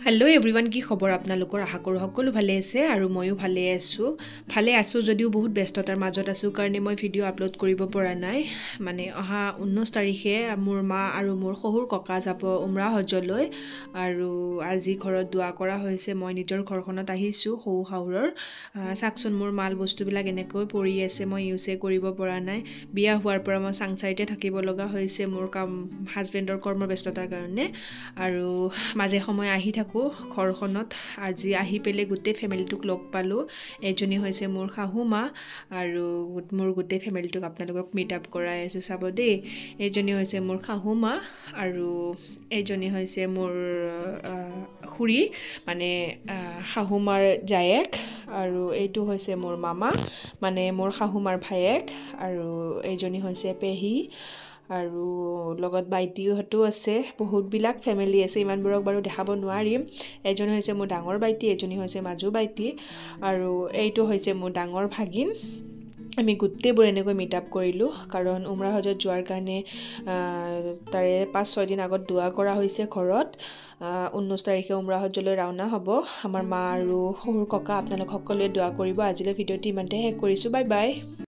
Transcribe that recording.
Hello' everyone, কি খবৰ আপোনালোকৰ? আশা কৰোঁ সকলো ভালে আছে আৰু ময়ো ভালে আছোঁ। ভালে আছোঁ যদিও বহুত ব্যস্ততাৰ মাজত আছোঁ কাৰণে মই ভিডিঅ' আপলোড কৰিব পৰা নাই। মানে অহা 19 তাৰিখে মোৰ মা আৰু মোৰ শহুৰ ককা যাব উমৰা হজলৈ আৰু আজি ঘৰত দোৱা কৰা হৈছে। মই নিজৰ ঘৰখনত আহিছোঁ শহু শাহুৰৰ। চাওকচোন মোৰ মাল বস্তুবিলাক এনেকৈ পৰি আছে, মই ইউজে কৰিব পৰা নাই। বিয়া হোৱাৰ পৰা মই চাংচাৰিতে থাকিব লগা হৈছে মোৰ কাম হাজবেণ্ডৰ কৰ্মব্যস্ততাৰ কাৰণে। আৰু মাজে সময়ে আহি থাকোঁ ঘৰখনত। আজি আহি পেলাই গোটেই ফেমিলিটোক লগ পালোঁ। এজনী হৈছে মোৰ শাহু মা আৰু মোৰ গোটেই ফেমিলিটোক আপোনালোকক মিট আপ কৰাই আছোঁ, চাব দেই। এইজনী হৈছে মোৰ শাহু মা আৰু এইজনী হৈছে মোৰ খুৰী, মানে শাহু মাৰ জায়েক। আৰু এইটো হৈছে মোৰ মামা, মানে মোৰ শাহু মাৰ ভায়েক। আৰু এইজনী হৈছে পেহী আৰু লগত ভাইটিহঁতো আছে। বহুতবিলাক ফেমিলি আছে, ইমানবোৰক বাৰু দেখাব নোৱাৰিম। এজন হৈছে মোৰ ডাঙৰ ভাইটি, এজনী হৈছে মাজু ভাইটি আৰু এইটো হৈছে মোৰ ডাঙৰ ভাগিন। আমি গোটেইবোৰ এনেকৈ মিট আপ কৰিলোঁ কাৰণ উমৰা হজত যোৱাৰ কাৰণে তাৰে 5-6 দিন আগত দোৱা কৰা হৈছে ঘৰত। 19 তাৰিখে উমৰা হজলৈ ৰাওনা হ'ব আমাৰ মা আৰু শহুৰ ককা। আপোনালোক সকলোৱে দোৱা কৰিব। আজিলৈ ভিডিঅ'টি ইমানতে শেষ কৰিছোঁ। Bye bye.